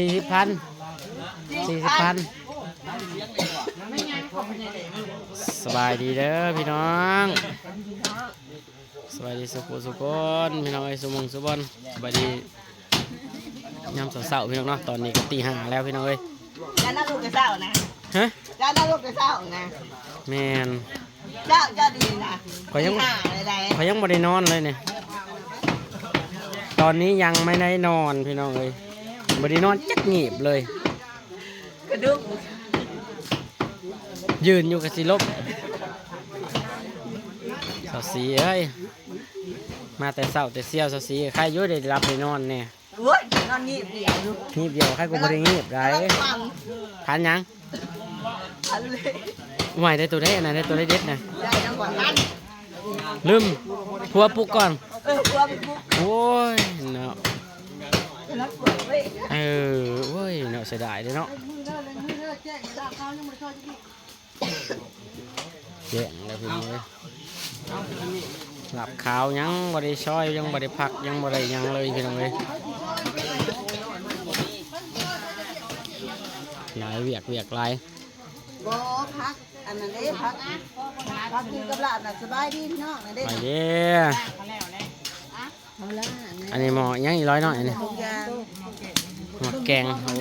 ສີ່ສິບພັນ ສີ່ສິບພັນ. ສະບາຍດີເດີພີ່ນ້ອງ ສະບາຍດີສູ່ຜູ້ສູ່ຄົນພີ່ນ້ອງເອີຍ ສູ່ໝ່ອງສູ່ບ່ອນ. ສະບາຍດີຍາມເຊົ້າໆ ພີ່ນ້ອງເນາະ. ຕອນນີ້ກໍຕີຫ້າແລ້ວພີ່ນ້ອງເອີຍ. ຢ່ານອນແຕ່ເຊົ້ານະ. ຮະ? ຢ່ານອນແຕ່ເຊົ້ານະ. ແມ່ນ. ເຈົ້າ ເຈົ້າດີນະ. ຂ້ອຍຍັງ ຕີຫ້າແລ້ວໃດ໋ ຂ້ອຍຍັງບໍ່ໄດ້ນອນເລີຍນີ້. ຕອນນີ້ຍັງໄມ່ໄດ້ນອນພີ່ນ້ອງເອີຍ ບໍ່ໄດ້ນອນຈັກງຽບເລີຍ. ກະດຸກ ຢືນຢູ່ກະຊິລົ້ມ. ສາວສີເອີຍ ມາແຕ່ເຊົ້າແຕ່ຊຽວ ສາວສີ ໃຄຢູ່ໄດ້ຫຼັບໄດ້ນອນແດ່. ໂອ້ຍ ນອນງຽບດຽວຢູ່ ງຽບດຽວ ໃຄກໍບໍ່ໄດ້ງຽບໃດ໋. ກຳລັງຝັນ ຝັນຫຍັງ? ຝັນເລີກ. ຫວາຍ ໄດ້ໂຕໃດອັນນັ້ນ ໄດ້ໂຕໃດເດັດນະ? ໄດ້ນຳບໍ່ທັນ ລືມ ຜົວປຸກກ່ອນ. ເອີ ຜົວປຸກ. ໂອ້ຍເນາະ ກຳລັງປົວເວີຍ. ເອີ ໂອ້ຍເນາະ ເສຍດາຍເດ້ເນາະ. ແຈ້ງແລ້ວພີ່ນ້ອງເອີຍ ລາບຂາວຍັງບໍ່ໄດ້ຊອຍ ຍັງບໍ່ໄດ້ພັກ ຍັງບໍ່ໄດ້ຫຍັງເລີຍພີ່ນ້ອງເອີຍ. ຫຼາຍວຽກ ວຽກຫຼາຍ. ບໍ່ ຜັກອັນນັ້ນເດ້ ຜັກ ຜັກກິນກັບລາບນະ. ສະບາຍດີພີ່ນ້ອງນະເດ້ ໄປເດ້. ເອົາລະ ອັນນີ້ໝໍ້ຫຍັງອີກ ຮ້ອຍນ້ອຍ ອັນນີ້ ທຸກຢ່າງ ໝໍ້ແກງ. ໂອ້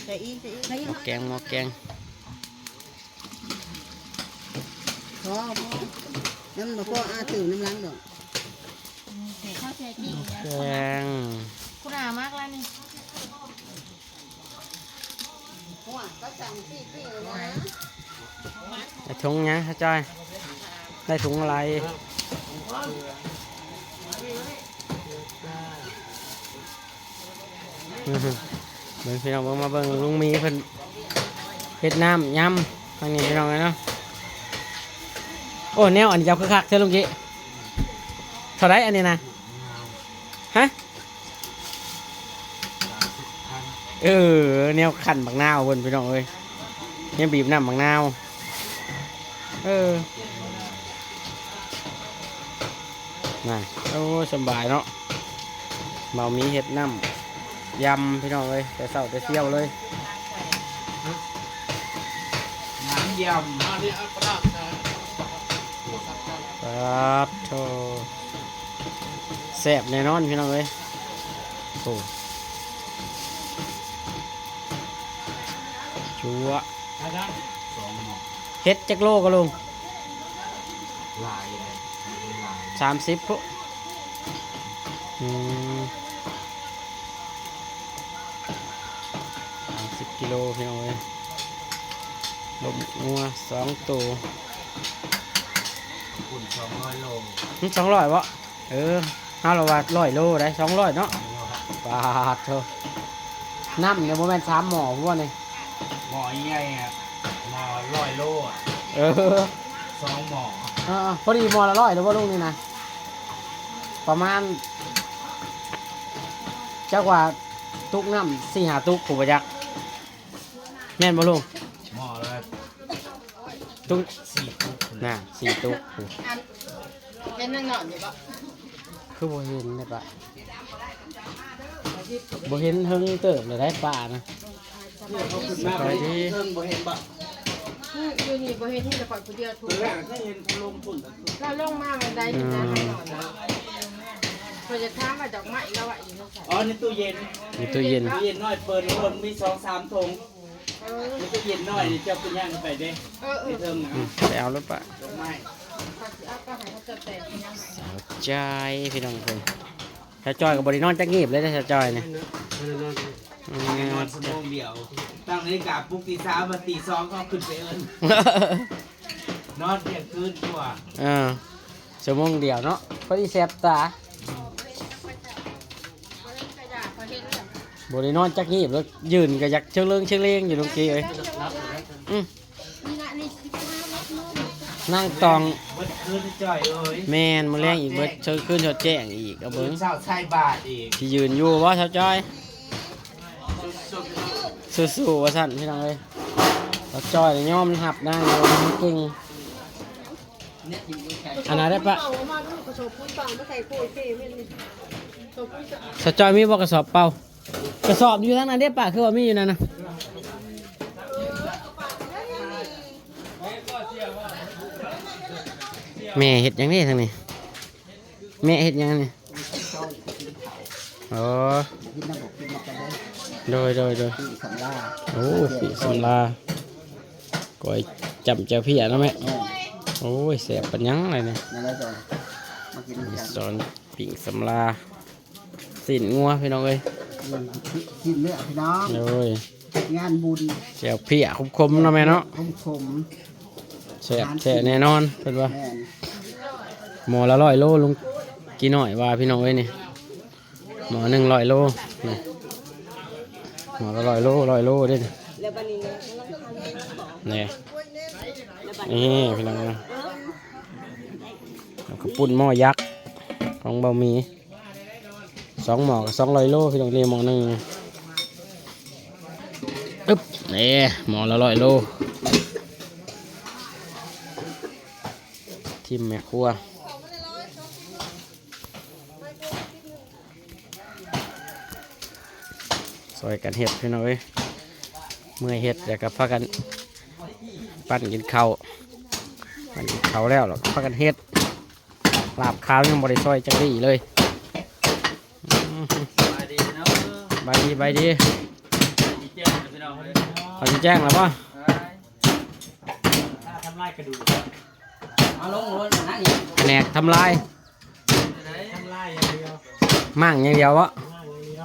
ໃສ່ອີກ ໃສ່ອີກ ໝໍ້ແກງ ໝໍ້ແກງ. ພໍ ພໍ ມັນບໍ່ພໍ ອາ ຕື່ມນ້ຳຫຼັງດອກ. ແກງ ຄຸນອາມັກລະນີ້. ໄດ້ຖົງຫຍັງ ສາວຈ້ອຍ? ໄດ້ຖົງອາໄລ. ເບິ່ງພີ່ນ້ອງ ເບິ່ງ ມາເບິ່ງລຸງມີເພິ່ນເຮັດນ້ຳຍຳທາງນີ້ພີ່ນ້ອງເອີຍເນາະ. ໂອ້ ແນວອັນນີ້ເຈົ້າຄືຄັກແທ້ລຸງກີ້. ເທົ່າໃດອັນນີ້ນະ? ຮະ? ເອີ ແນວຂັ້ນບັກນາວເພິ່ນພີ່ນ້ອງເອີຍ ແນວບີບນ້ຳບັກນາວ. ເອີ ນັ້ນ ໂອ້ ສຳບາຍເນາະ. ບ່າວມີເຮັດນ້ຳຍຳພີ່ນ້ອງເອີຍ ແຕ່ເຊົ້າແຕ່ຊຽວເລີຍ. ນ້ຳຍຳ ປາດໂທ ແຊບແນ່ນອນພີ່ນ້ອງເອີຍ. ໂອ້ ຈົວ ສອງໝໍ້. ເຫັດຈັກໂລກໍລຸງ? ຫຼາຍເລີຍ ຫຼາຍ ສາມສິບພຸ້ນ. ອືມ ສາມສິບກິໂລພີ່ນ້ອງເອີຍ. ລົມງົວສອງໂຕ ພຸ້ນສອງຮ້ອຍໂລ. ຫຶ ສອງຮ້ອຍບໍ? ເອີ ເຮົາລະວ່າຮ້ອຍໂລໄດ໋ ສອງຮ້ອຍເນາະ. ສອງຮ້ອຍ. ປາດໂທ ນ້ຳນີ້ບໍ່ແມ່ນສາມໝໍ້ພຸ້ນບໍ່ນີ້? ໝໍ້ໃຫຍ່ອະ ໝໍ້ຮ້ອຍໂລອະ. ເອີ ສອງໝໍ້. ເອີ ພໍດີໝໍ້ລະຮ້ອຍແລ້ວບໍ່ລຸງນີ້ນະ? ປະມານ ຈັກວ່າຕຸກນ້ຳສີ່ຫ້າຕຸກພຸ້ນບໍ່ຈັກ. ແມ່ນບໍ່ລຸງ? ໝໍ້ລະຕຸກ ສີ່ຕຸກພຸ້ນ ນະ ສີ່ຕຸກພຸ້ນ. ອັນ ເຫັນນາງນອນຢູ່ບໍ່? ຄືບໍ່ເຫັນແລ້ວປະ? ບໍ່ເຫັນເຖິງເຕີບແລ້ວໄດ໋ປານະ. ສະບາຍດີ. ເທິງບໍ່ເຫັນບໍ່? ອືມ ຢູ່ນີ້ບໍ່ເຫັນ ມີແຕ່ຂ້ອຍຜູ້ດຽວທຸກ. ເອີ ເຫັນຜູ້ລົງພຸ້ນ ລາວລົງມາວັນໃດ ອືມ ເຫັນນາງນອນລະ. ຂ້ອຍຈະຖາມວ່າດອກໄມ້ລາວໄວ້ຢູ່ໃນໃສ? ອໍ ໃນຕູ້ເຢັນ ໃນຕູ້ເຢັນ ຕູ້ເຢັນນ້ອຍ ເປີດໃຫ້ເບິ່ງ ມີສອງສາມຖົງ. ເອີ ໃນຕູ້ເຢັນນ້ອຍນີ້ ເຈົ້າໄປຍ່າງໄປເດ້. ເອີ ເອີ ໃນເທິງນະ ອືມ ໄປເອົາລົດປະ ດອກໄມ້. ສາວຈ້ອຍ ພີ່ນ້ອງເພິ່ນ ສາວຈ້ອຍກໍບໍ່ໄດ້ນອນຈັກງຽບເລີຍເດ້ ສາວຈ້ອຍນີ້. ອືມ ນອນຊົ່ວໂມງດຽວ ຕັ້ງນາฬิກາປຸກຕີສາມ ມາຕີສອງກໍຂຶ້ນໄປເອີ້ນ ນອນທ່ຽງຄືນກວ່າ. ເອີ ຊົ່ວໂມງດຽວເນາະ ພໍດີແສບຕາ. ບໍ່ໄດ້ນອນຈັກງຽບເລີຍ ຢືນກໍຢາກເຊີງເລີງເຊີງເລງຢູ່ລຸງກີ້ເອີຍ. ອືມ ນັ່ງຕ້ອງ ເບິດຄືນຈ້ອຍເອີຍ. ແມ່ນ ມື້ແລງອີກເບິດ ເຊີງຄືນຮອດແຈ້ງອີກ ເອົາເບິ່ງ ເຊົ້າໃສ່ບາດອີກ. ຊິຢືນຢູ່ບໍ່ ສາວຈ້ອຍ? ສູ້ໆ ວ່າຊັ້ນພີ່ນ້ອງເອີຍ. ສາວຈ້ອຍຍອມຮັບນາງຢູ່ ເກັ່ງ. ອັນນັ້ນໄດ້ປະ? ສາວຈ້ອຍມີບໍ່ກະສອບເປົ່າ? ກະສອບຢູ່ທາງນັ້ນເດ້ປ້າ ຄືວ່າມີຢູ່ນັ້ນນະ. ແມ່ເຮັດຫຍັງເດ້ທາງນີ້? ແມ່ເຮັດຫຍັງນີ້? ອໍ ກິນນຳບໍ່ ກິນນຳກັນເດີ. ໂດຍ ໂດຍ ໂດຍ. ປີ້ງສຳລາ. ໂອ້ ປີ້ງສຳລາ ກ້ອຍຈ້ຳແຈ່ວເພຍເນາະແມ່. ແມ່ນ. ໂອ້ຍ ແຊບປານຫຍັງລະນີ້. ນັ້ນແຫຼະ ສອນ ມາກິນນຳກັນ. ສອນ ປີ້ງສຳລາ ຊີ້ນງົວ ພີ່ນ້ອງເອີຍ. ອືມ ຊີ້ນເນື້ອ ພີ່ນ້ອງ. ໂດຍ. ງານບຸນ ແຈ່ວເພຍຂົມໆເນາະແມ່ເນາະ. ຂົມໆ ແຊບແທ້ແນ່ນອນເພິ່ນວ່າ. ແມ່ນ. ໝໍ້ລະຮ້ອຍໂລ ລຸງກີນ້ອຍວ່າ ພີ່ນ້ອງເອີຍນີ້. ໝໍ້ໜຶ່ງຮ້ອຍໂລນີ້ ໝໍ້ລະຮ້ອຍໂລ ຮ້ອຍໂລເດ້ນີ້. ນີ້ ນີ້ພີ່ນ້ອງເອີຍ ເອົາເຂົ້າປຸ້ນໝໍ້ຍັກຂອງບ່າວໝີ. ສອງໝໍ້ກໍສອງຮ້ອຍໂລ ພີ່ນ້ອງ. ນີ້ໝໍ້ໜຶ່ງ. ອຶບ ນີ້ໝໍ້ລະຮ້ອຍໂລ. ທີມແມ່ຄົວຊ່ອຍກັນເຮັດ ພີ່ນ້ອງເອີຍ. ເມື່ອຍເຮັດແລ້ວກໍພາກັນປັ້ນກິນເຂົ້າ ປັ້ນກິນເຂົ້າແລ້ວ ແລ້ວກໍພາກັນເຮັດ. ລາບຂາວຍັງບໍ່ໄດ້ຊອຍຈັກດີ້ເລີຍ. ອືມ ສະບາຍດີເນາະ. ສະບາຍດີ ສະບາຍດີ. ຊິແຈ້ງແລ້ວພີ່ນ້ອງເອີຍ. ເຂົາຊິແຈ້ງແລ້ວບໍ່? ທຳລາຍກະດູກ ເອົາລົງໂລດນະນີ້ ແຜນກທຳລາຍ. ທຳລາຍຢ່າງດຽວ ມ້າງຢ່າງດຽວເບາະ. ມ້າງຢ່າງດຽວ.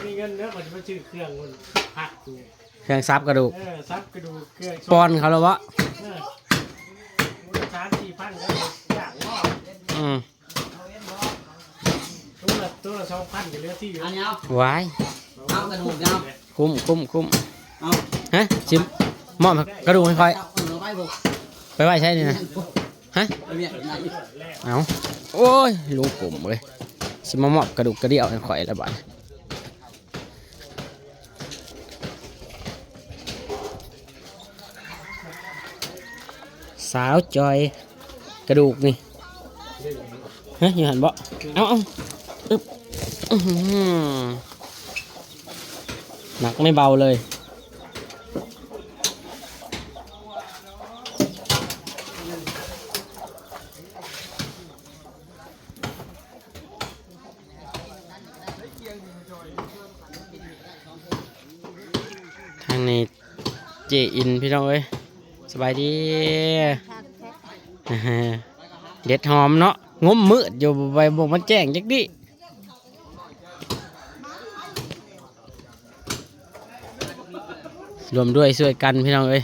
ມີເງິນເດີ ຂ້ອຍຊິໄປຊື້ເຄື່ອງມັນພັກຢູ່ ເຄື່ອງສັບກະດູກ. ເອີ ສັບກະດູກ ເຄື່ອງ ປ້ອນເຂົາແລ້ວເບາະ. ເອີ ມູນຄ່າສາມສີ່ພັນກໍຢາກເນາະ. ອືມ ຕົວລະ ຕົວລະສອງພັນກໍເຫຼືອທີ່ຢູ່. ຫວາຍ ເອົາກະດູກເອົາ ຄຸ້ມ ຄຸ້ມ ຄຸ້ມ. ເອົາ ຮະ ຊິມອບກະດູກໃຫ້ຂ້ອຍ ເອົາໄປ ໄປໄວ້ໃສນີ້ນະ? ຮະ ໄປວຽກນະ. ເອົາ ໂອ້ຍ ລຸງກົມເອີຍ ຊິມາມອບກະດູກກະດຽວໃຫ້ຂ້ອຍລະບາດ. ສາວຈ່ອຍ ກະດູກນີ້ ຮະ ຢູ່ຫັ້ນເບາະ. ເອົາ ເອົາ ອຶບ ອື ໜັກໄມ່ເບົາເລີຍ. ທາງນີ້ເຈ້ອິນ ພີ່ນ້ອງເອີຍ ສະບາຍດີ. ເດັດຫອມເນາະ ງົມມືດຢູ່ ໄປບໍ່ມັນແຈ້ງຈັກດີ້. ລວມດ້ວຍຊ່ວຍກັນ ພີ່ນ້ອງເອີຍ.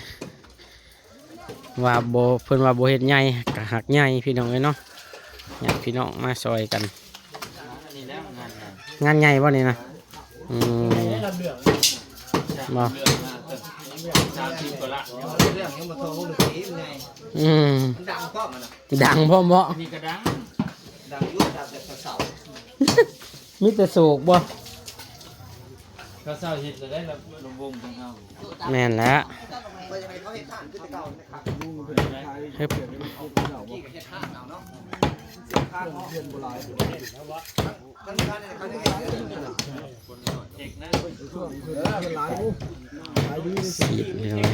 ວ່າບໍ່ ເພິ່ນວ່າບໍ່ເຮັດໃຫຍ່ກະຮັກໃຫຍ່ ພີ່ນ້ອງເອີຍເນາະ. ຍາດພີ່ນ້ອງມາຊ່ອຍກັນ. ງານໃຫຍ່ບໍ່ນີ້ນະ? ອືມ ບໍ່ ອືມ ດັງພ້ອມເນາະ. ມີແຕ່ໂສກບໍ່? ເຂົາເຊົາເຮັດແລ້ວໄດ້ລຳວົງຂອງເຮົາ. ແມ່ນແລ້ວ. ຮຶບ ສີດ ພີ່ນ້ອງ.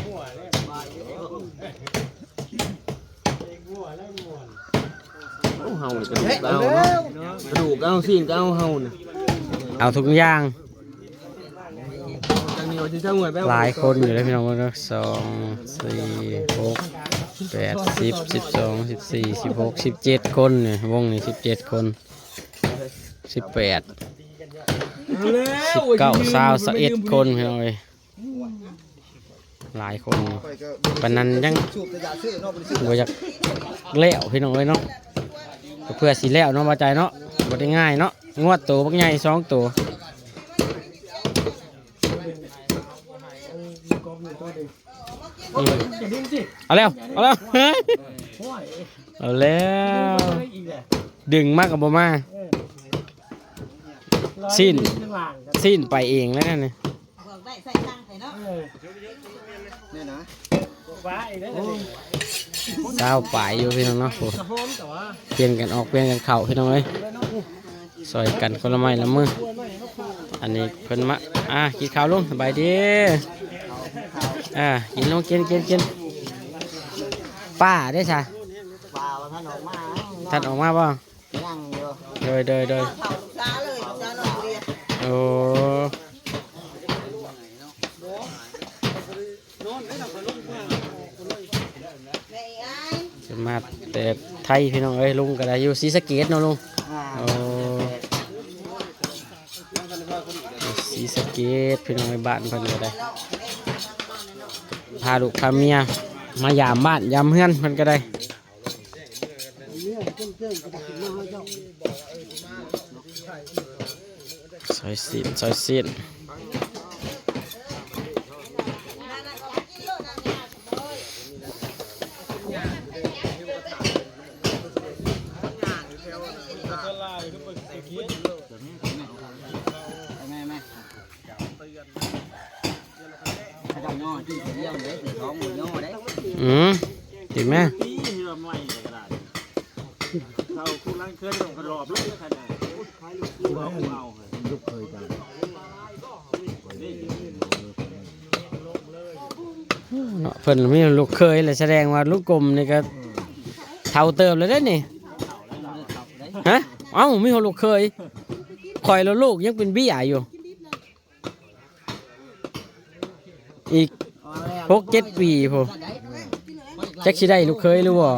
ເອົາ ເຮົານີ້ກະດູກເອົາເນາະ ກະດູກເອົາ ຊີ້ນກະເອົາ ເຮົານີ້ ເອົາທຸກຢ່າງ. ຫຼາຍຄົນຢູ່ເດ້ພີ່ນ້ອງເນາະ ສອງ ສີ່ ຫົກ ແປດ ສິບ ສິບສອງ ສິບສີ່ ສິບຫົກ ສິບເຈັດຄົນນີ້ ວົງນີ້ສິບເຈັດຄົນ ສິບແປດ ສິບເກົ້າ ຊາວ ຊາວເອັດຄົນ ພີ່ນ້ອງເອີຍ. ຫຼາຍຄົນປານນັ້ນຍັງບໍ່ຢາກແລ້ວ ພີ່ນ້ອງເອີຍເນາະ. ກໍເພື່ອຊິແລ້ວເນາະ ວ່າໃຈເນາະ ບໍ່ໄດ້ງ່າຍເນາະ. ງົວໂຕບັກໃຫຍ່ສອງໂຕ. ເອົາແລ້ວ ເອົາແລ້ວ ເອົາແລ້ວ. ດຶງມາກໍບໍ່ມາ. ຊີ້ນ ຊີ້ນໄປເອງແລ້ວນັ້ນ. ເອີ ນີ້ນະ ຊາວປາຍຢູ່ ພີ່ນ້ອງເນາະ. ໂອ້ ກະຫອມ ແຕ່ວ່າປ່ຽນກັນອອກປ່ຽນກັນເຂົ້າ ພີ່ນ້ອງເອີຍ. ຊ່ອຍກັນຄົນລະໄມ້ລະມື. ອັນນີ້ເພິ່ນມາ ອ່າ ກິນເຂົ້າລຸງ ສະບາຍດີ. ອ່າ ກິນລຸງ ກິນ ກິນ ກິນ. ປ້າເດ້ຊະ? ປ້າວ່າທັນອອກມາ. ທັນອອກມາບໍ່? ຍັງຢູ່. ໂດຍ ໂດຍ ໂດຍ. ເຂົ້າລູກສາເລີຍ ລູກສານອນເລີຍ. ໂອ້ ມາແຕ່ໄທພີ່ນ້ອງເອີຍ. ລຸງກໍໄດ້ຢູ່ສີສະເກດເນາະລຸງ? ອ່າ ໂອ້ ຢູ່ສີສະເກດພີ່ນ້ອງເອີຍ. ບ້ານເພິ່ນກໍໄດ້ ພາລູກພາເມຍມາຢາມບ້ານຢາມເຮືອນເພິ່ນກໍໄດ້. ຊອຍຊີ້ນ ຊອຍຊີ້ນ. ອືມ ຕິແມ່. ເນາະ ເພິ່ນມີລູກເຂີຍແລ້ວ ສະແດງວ່າລຸງກົມນີ້ກໍເຖົ້າເຕີບແລ້ວເດ້ນີ້. ຮະ? ເອົ້າ ມີຫົວລູກເຂີຍ ຂ້ອຍລະລູກຍັງເປັນເບ້ຍຢູ່. ອີກຫົກເຈັດປີພຸ້ນ ຈັກຊິໄດ້ລູກເຂີຍຫຼືບໍ່.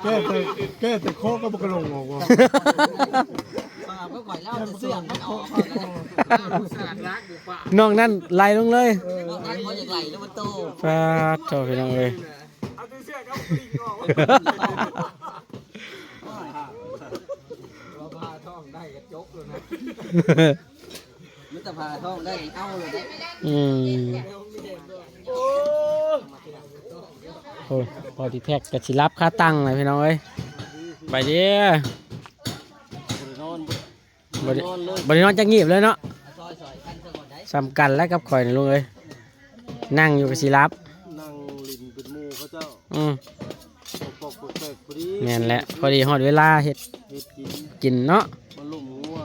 ແກ້ແຕ່ ແກ້ແຕ່ຄໍກໍບໍ່ກະລົງອອກບໍ່. ນອກນັ້ນໄຫຼລົງເລີຍ. ປາດໂທ້ ພີ່ນ້ອງເອີຍ. ເອົາແຕ່ເສື້ອກັບກະລິ່ງອອກ ວ່າຜ່າທ້ອງໄດ້ກໍຈົບແລ້ວນະ. ມັນຈະຜ່າທ້ອງໄດ້ເອົາເລີຍເດ້. ອືມ ໂອ້ຍ ພໍດີແທັກກໍຊິຫຼັບຄາຕັ່ງແລ້ວພີ່ນ້ອງເອີຍ. ໄປເດີ້. ບໍ່ໄດ້ນອນເລີຍ ບໍ່ໄດ້ນອນຈັກງຽບເລີຍເນາະ. ສ່ຳກັນແລ້ວກັບຂ້ອຍນີ້ລຸງເອີຍ ນັ່ງຢູ່ກໍຊິຫຼັບ ນັ່ງຫຼິ້ນເປັນໝູ່ເຂົາເຈົ້າ. ອືມ ປອກໆແປກໆ ພໍດີ. ແມ່ນແຫຼະ ພໍດີຮອດເວລາເຮັດ ເຮັດກິນ ກິນເນາະ. ມາລົມງົວ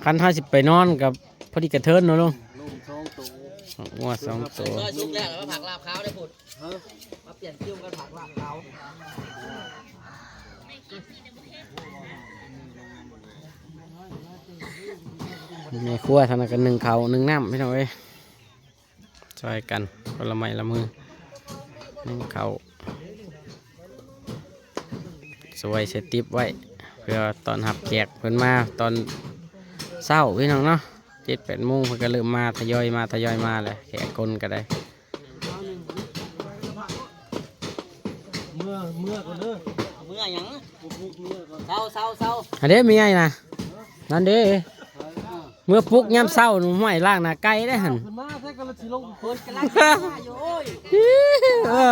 ຄັນເຮົາຊິໄປນອນກໍພໍດີກະເທີນເນາະລຸງ ລົມສອງໂຕ ງົວສອງໂຕ. ຊອຍສຸກແລ້ວ ແລ້ວມາຜັກລາບຂາວໄດ້ພຸ້ນ. ຮະ? ມາປ່ຽນຄິວກັນຜັກລາບຂາວ. ແມ່ຄົວທາງນັ້ນກໍໜຶ້ງເຂົ້າໜຶ້ງນ້ຳ ພີ່ນ້ອງເອີຍ. ຊ່ອຍກັນຄົນລະໄມ້ລະມື ໜຶ້ງເຂົ້າ ສວຍໃສ່ຕິບໄວ້ ເພື່ອຕ້ອນຮັບແຂກເພິ່ນມາຕອນເຊົ້າ ພີ່ນ້ອງເນາະ. ເຈັດແປດໂມງເພິ່ນກໍເລີ່ມມາ ທະຍອຍມາ ທະຍອຍມາແຫຼະ ແຂກຄົນກໍໄດ້. ເມືອ ເມືອກ່ອນເດີ. ເມືອຫຍັງ? ເຊົາ ເຊົາ ເຊົາ. ອັນເດ້ແມ່ໃຫຍ່ນະ ນັ້ນເດ້. ເມືອປຸກຍາມເຊົ້າ ຫ້ວຍ ລ້າງໜ້າໄກ່ເດ້ຫັ້ນ. ຂຶ້ນມາແທ້ ກຳລັງຊິລົງ ເພິ່ນກຳລັງຊິມາຢູ່. ໂອ້ຍ ເອີ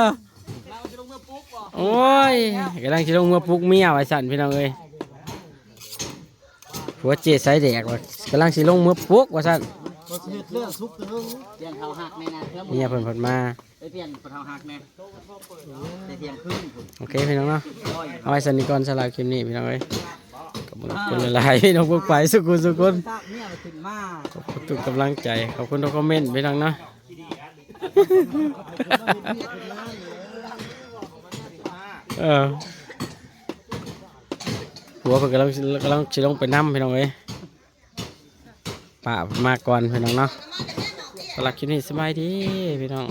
ກຳລັງຊິລົງເມືອປຸກບໍ່? ໂອ້ຍ ກຳລັງຊິລົງເມືອປຸກເມຍວ່າຊັ້ນ ພີ່ນ້ອງເອີຍ. ຜົວເຈ້ສາຍແດກວ່າ ກຳລັງຊິລົງເມືອປຸກວ່າຊັ້ນ. ວ່າຊິເຮັດແລ້ວສຸກເຖິງ ປ່ຽນເຖົ້າຮັກແນ່ນະ. ເມຍເພິ່ນເພິ່ນມາ ໄປປ່ຽນເຖົ້າຮັກແນ່ ແຕ່ທ່ຽງຄືນພຸ້ນ. ໂອເຄ ພີ່ນ້ອງເນາະ ເອົາໄວ້ສ່ຳນີ້ກ່ອນ ສຳລັບຄລິບນີ້ ພີ່ນ້ອງເອີຍ. ຂອບຄຸນຫຼາຍໆ ພີ່ນ້ອງເບິ່ງໄປ ສຸກໆ ສຸກຄົນ. ເມຍມາຂຶ້ນມາ ຂອບຄຸນທຸກກຳລັງໃຈ ຂອບຄຸນທຸກຄອມເມັນ ພີ່ນ້ອງເນາະ. ເອີ ຜົວເພິ່ນກຳລັງ ກຳລັງຊິລົງໄປນຳ ພີ່ນ້ອງເອີຍ. ປ້າມາກ່ອນ ພີ່ນ້ອງເນາະ. ສຳລັບຄລິບນີ້ ສະບາຍດີ ພີ່ນ້ອງ.